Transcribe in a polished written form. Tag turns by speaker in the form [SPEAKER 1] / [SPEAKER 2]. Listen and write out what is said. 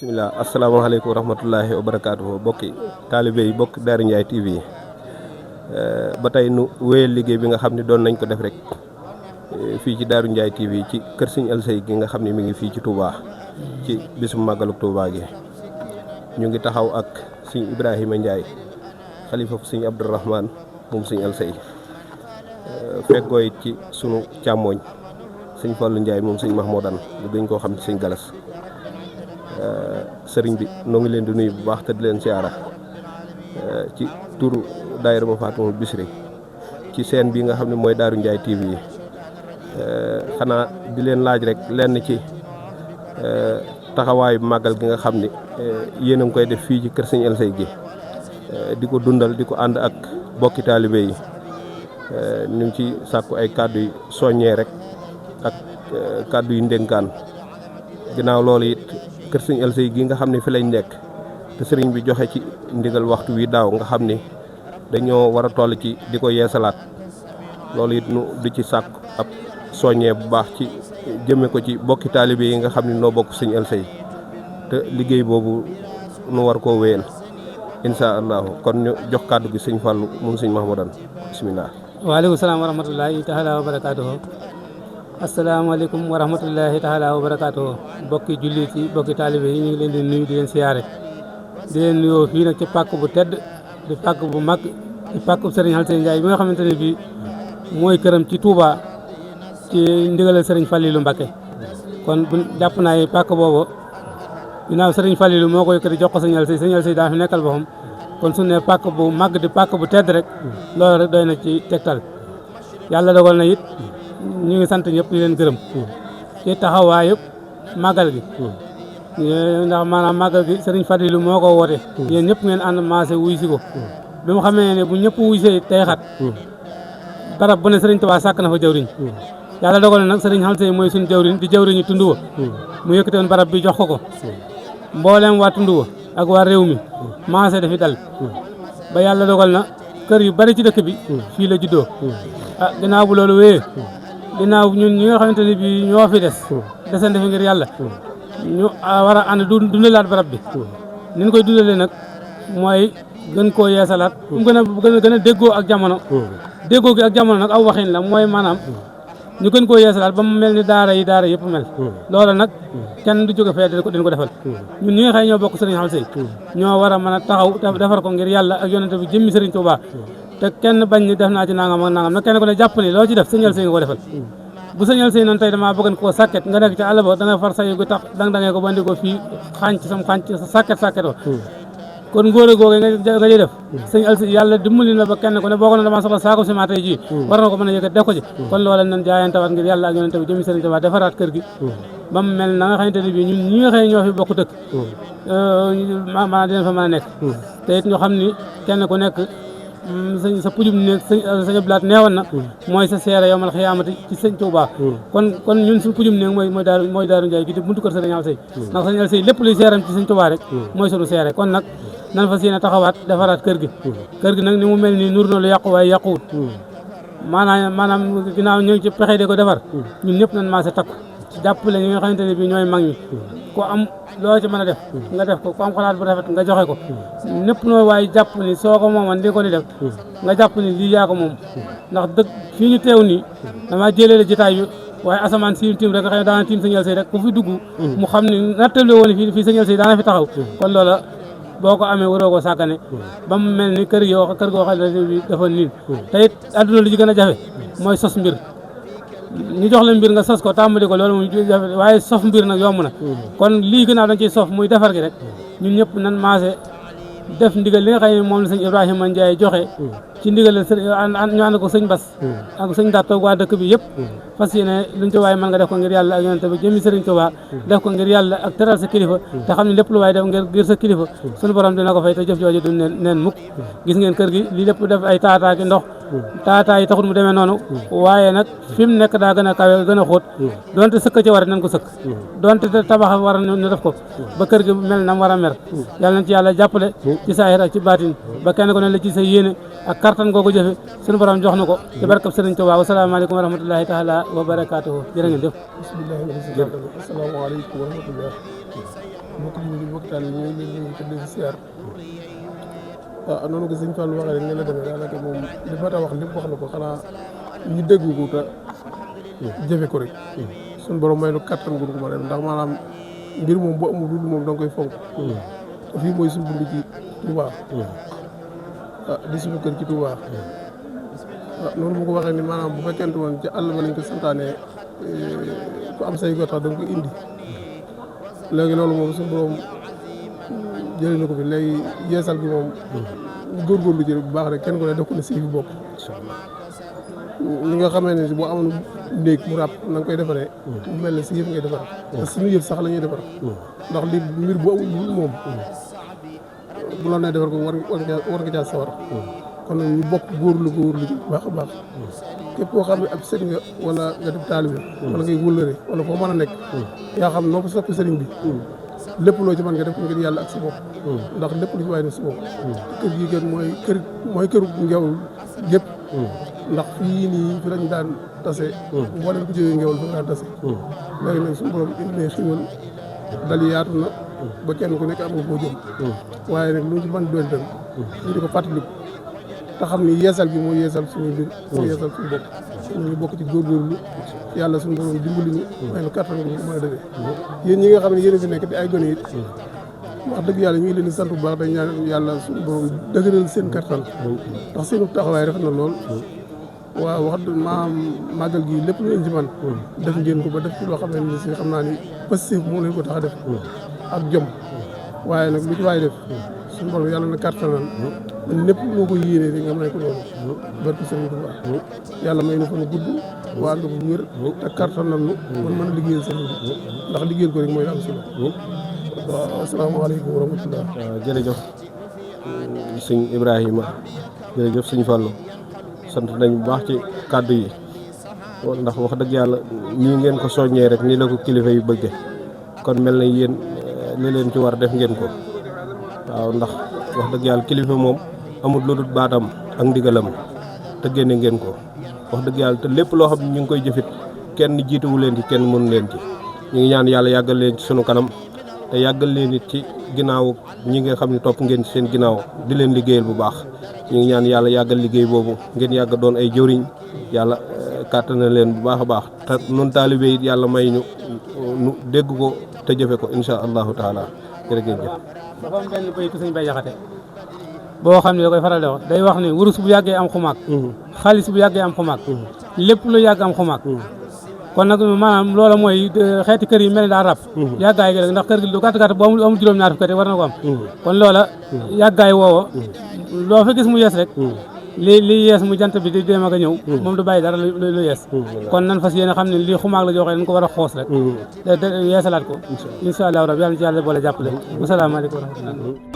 [SPEAKER 1] bisimilah asalaamaaleykum wa rahmatullahi wa barakaatuhu bokki taalibe yi bokk Daaru Ndiaye TV ba tey nu wéyal liggéey bi nga xam ne doon nañ ko def rek fii ci Daaru Ndiaye TV ci kër Sëñ Alsey gi nga xam ne mi ngi fii ci Touba ci bisum màggaluk Touba gi ñu ngi taxaw ak Sëñ Ibrahima Ndiaye xalifa fu Sëñ Abdourahmane moom Sëñ Alsey feggoo it ci sunu càmmooñ Sëñ Fallu Ndiaye moom Sëñ Mahmoudan ñu gën koo xam ci Sëñ Galas sëriñ bi noo ngi leen di nuyu bu baax te di leen siyaara ci turu daayira ma Faatuma Bisri ci seen bi nga xam ne mooy Daaru Ndiaye TV yi xanaa di leen laaj rek lenn ci taxawaayu màggal gi nga xam ni yéen a ngi koy def fii ci kër Sëñ Alsey gi di ko dundal di ko ànd ak bokki taalibe yi ñu ngi ci sàkku ay kàddu yu soññee rek ak kàddu yu ndénkaan ginnaaw loolu it kër Sëñ Alsey gi nga xam ne fi lañ nekk te sëriñ bi joxe ci ndigal waxtu wi daaw nga xam ni dañoo war a toll ci di ko yeesalaat loolu it nu di ci sàkku ab soññee bu baax ci jëme ko ci bokki taalibe yi nga xam ne noo bokk Sëñ Alsey te liggéey boobu nu war koo wéyal insha allahu kon ñu jox kàddu gi Sëñ Fallu moom Sëñ Mahmoudan bisimilah.
[SPEAKER 2] waaleykum salaam wa rahmatullahi taala wa barakaatuhu asalaamaaleykum wa rahmatullahi taala wa barakaatuhu bokki jullit yi bokki taalibe yi ñu ngi leen di nuyu di leen siyaare di leen nuyoo fii nag ci pàkk bu tedd di pàkk bu mag di pàkk bu Serigne Alsey Ndiaye bi nga xamante ne bii mooy këram ci Touba ci ndigalal Serigne Fallilou Mbacké kon bu jàpp naa yi pàkk boobu ginnaaw Serigne Fallilou moo koy kër jox ko Sëñ Alsey Sëñ Alsey daa fi nekkal boppam kon su ne pàkk bu mag di pàkk bu tedd rek loolu rek doy na ci tegtal yàlla dogal na it ñu ngi sant ñëpp di leen gërëm ci taxawaayu màggal gi ndax maanaam màggal gi Serigne Fallilou moo ko woote yéen ñëpp ngeen ànd maase wuy si ko bi mu xamee ne bu ñëpp wuy see tey xat barab bu ne Serigne Touba sàkk na fa jawriñ yàlla dogal na nag Serigne Alsey mooy suñu jawriñ di jawriñu tund wa mu yëkkati woon barab bi jox ko mbooleem waa tund wa ak waa réew mi maase dafi dal ba yàlla dogal na kër yu bari ci dëkk bi fii la juddoo ginnaaw bu loolu wéyee ginnaaw ñun ñi nga xamante ne bii ñoo fi desandi fi ngir yàlla ñu war a ànd dundalaat barab bi ni ñu koy dundalee nag mooy gën koo yeesalaat mu gën a déggoo ak jamono déggoo gi ak jamono nag aw waxin la mooy maanaam ñu gën koo yeesalaat ba mu mel ni daara yëpp mel loola nag kenn du jóge fee dañ ko defal ñun ñi nga xam ñoo bokk Serigne Alsey ñoo war a mën a taxaw defar ko ngir yàlla ak yonente bi jëmmi Serigne Touba te kenn bañ ni def naa ci nangam ak nangam nag kenn ko ne jàpp ni loo ci def Sëñ Alsey nga ko defal bu Sëñ Alsey noonu tey damaa bëggan koo sàkket nga nekk ci àll ba da nga far sayu gu tax dang-dangee ko bandi ko fii xànc sàkket wa kon ngóor a googu nga jëy def Sëñ Alsey yàlla dimbali na ba kenn ku ne boo ko ne damaa soxla saako ciment tey ji war na ko mën a yëkkat def ko ci kon loola nañ jaayantawaat ngir yàlla ak yonente bi jëmi Sëriñ Tuubaa defaraat kër gi ba mu mel na nga xamante ne bii ñun ñi nga xam ñoo fi bokk dëkk maanaam dinañ fa mën a nekk te it ñu xam ni kenn ku nekk sa pujum néeg sëñ Abdou Lahat neewoon na mooy sa seere yowmal xiyaamati ci Sëñ Tuubaa kon ñun suñu pujum néeg mooy Daaru Ndiaye gi di buntu kër Sëriñ Alsey ndax Sëñ Alsey lépp luy seeram ci Sëñ Tuubaa rek mooy sunu seere kon nag nan fa séen a taxawaat defaraat kër gi nag ni mu mel nii nur na lu yàqu waaye yàquwut maanaam ginnaaw ñu ngi ci pexe de ko defar ñun ñëpp nañ maase takku jàppale ñi nga xamante ne bii ñooy mag ñi ko am loo ci mën a def nga def ko ku am xalaat bu rafet nga joxe ko ñëpp noo waaye jàpp ni soo ko mooman di ko ni def nga jàpp ni lii yaa ko moom ndax dëgg fii ñu teew nii dama jëlee la jitaay bi waaye asamaan si tiim rek nga xam ne daana tiim Sëñ Alsey rek ku fi dugg mu xam ne nattale woon fii Sëñ Alsey daana fi taxaw kon loola boo ko amee waroo ko sàkkane ba mu mel ni kër goo xam ne bi dafa niin te it adduna li ci gën a jafe mooy sos mbir ñu jox la mbir nga sos ko tàmbali ko loolu muy jafe waaye sof mbir nag yomb na kon lii gënaaw dañ ciy sof muy defar gi rek ñun ñëpp nan maase def ndigal li nga xam ne moom la Sëñ Ibrahima Ndiaye joxe ci ndigal ñu ànd ko Sëñ Bass ak Sëñ Daat toog waa dëkk bi yëpp fas yéene luñ ci waaye mën nga def ko ngir yàlla ak yonent bi jëmi Sëriñ Tuubaa def ko ngir yàlla ak teral sa kilifa te xam ne lépp lu waaye def ngir sa kilifa suñu borom dina ko fay te jëf jooju du neen mukk gis ngeen kër gi lii lépp def ay taataaki ndox taataa yi taxul mu demee noonu waaye nag fi mu nekk daa gën a kawe gën a xóot donte sëkk ci war nañ ko sëkk donte tabax war ñu def ko ba kër gi mel na mu war a mer yàlla nañ ci yàlla jàppale ci saahir ak ci baatin ba kenn ko ne la ci sa yéene ak kartan googu jëfe suñu borom jox na ko ci barkab Sëriñ Tuubaa wasalaamaaleykum wa rahmatullahi taala wa barakaatuhu jërë ngeen jëf
[SPEAKER 3] bismillahi asalaamaaleykum wa rahmatullah mbokk yi mbokk taal yi ñu ngi leen di tudd siyaar waaw noonu ko sëñ Fallou waxee rek ne la demee daanaka moom li ma ta wax lépp wax na ko xanaa ñu dégg ko te jëfe ko rek suñu borom may nu kattan gu ko ma def ndax maanaam mbir moom bu amul dul moom da nga koy fonk te fii mooy suñu dund ci Touba di suñu kër ci Touba noonu bu ko waxee ni maanaam bu fekkente woon ci àll ba lañ ko santaane ku am say gotax da nga ko indi léegi loolu moom suñu borom jëlee na ko fi léegi yeesal bi moom ñu góorgóorlu ci bu baax rek kenn ku ne def ko ne si fi bopp li nga xamee ne si boo amoon néeg mu ràpp na nga koy defaree mu mel ne si yëf ngay defaree te suñu yëf sax la ñuy defar ndax li mbir bu amul moom bu la nee defar ko war nga caa sawar kon nag ñu bokk góorlu ci bu baax a baax képp koo xam ne ab sëriñ nga wala nga def taalibe wala ngay wëllëre wala foo mën a nekk yaa xam noo ko soppi sëriñ bi lépp loo ci mën nga def ko ngir yàlla ak si bopp ndax lépp lu ci waay def si bopp kër gi gën mooy këru Ngewul gépp ndax fii nii fi lañ daan tase mboolem ku jógee Ngewul fi daan tase léegi nag suñu borom indi ne xiwal dal yaatu na ba kenn ku nekk am nga koo jëm waaye nag lu ñu ci mën doon tam ñu di ko fàttaliku te xam ni yeesal bi mooy yeesal suñu mbir mooy yeesal suñu bopp ñu ngi bokk ci góorgóorlu yàlla suñu borom dimbali ñu may nu kattan ko mën a defee yéen ñi nga xam ne yéen a fi nekk di ay gone it wax dëgg yàlla ñu ngi leen di sant bu baax dañ ñaan yàlla suñu borom dëgëral seen kattan ndax seenu taxawaay rafet na lool waaw wax maam màggal gi lépp lu leen ci man def ngeen ko ba def ci loo xam ne si xam naa ni passif moo leen ko tax a def ak jom waaye nag lu ci waay def suñu borom yàlla na kattanal lépp moo ko yéenee rek nga may ko loolu barke Sëriñ Tuubaa yàlla may na fa nu gudd waa ànd bu wér te kattanal nu man mën a liggéeyal sëriñ bi ndax liggéeyal ko rek mooy am solo waaw asalaamaaleykum wa rahmatulah.
[SPEAKER 1] waaw jërëjëf sëñ Ibrahima jërëjëf sëñ Fallou sant nañ bu baax ci kàddu yi ndax wax dëgg yàlla nii ngeen ko soññee rek nii la ko kilifa yu bëgge kon mel na yéen li leen ci war def ngeen ko waaw ndax wax dëgg yàlla kilifa moom amul lu dul baatam ak ndigalam te génne ngeen ko wax dëgg yàlla te lépp loo xam ne ñu ngi koy jëfit kenn jiituwu leen ci kenn mënu leen ci ñu ngi ñaan yàlla yàggal leen ci sunu kanam te yàggal leen it ci ginnaaw ñi nga xam ne topp ngeen ci seen ginnaaw di leen liggéeyal bu baax ñu ngi ñaan yàlla yàggal liggéey boobu ngeen yàgg doon ay jëwriñ yàlla kàttanal leen bu baax a baax te nun taalibe it yàlla may ñu dégg ko te jëfe ko insha allahu taala jërëjëf.
[SPEAKER 2] dafa am benn baytu sëñ Bay Jaxate boo xam ne da koy faral di wax day wax ne wurus bu yàggee am xumaag xaalis bu yàggee am xumaag lépp lu yàgg am xumaag kon nag maanaam loola mooy xeeti kër yi mel ni daa rab yàggaay gi rek ndax kër gi lu gàtt gàtt boo amul juróom-ñaar fukki war na ko am kon loola yàggaay woowa loo fa gis mu yees rek li yees mu jant bi di dem ak a ñëw moom du bàyyi dara lu yees kon nan fas yéene xam ne lii xumaag la joo xam ne dañ ko war a xoos rek yeesalaat ko incha allahu rabbi yàlla na ci yàlla boole jàppale wasalaamaaleykum wa rahmatulah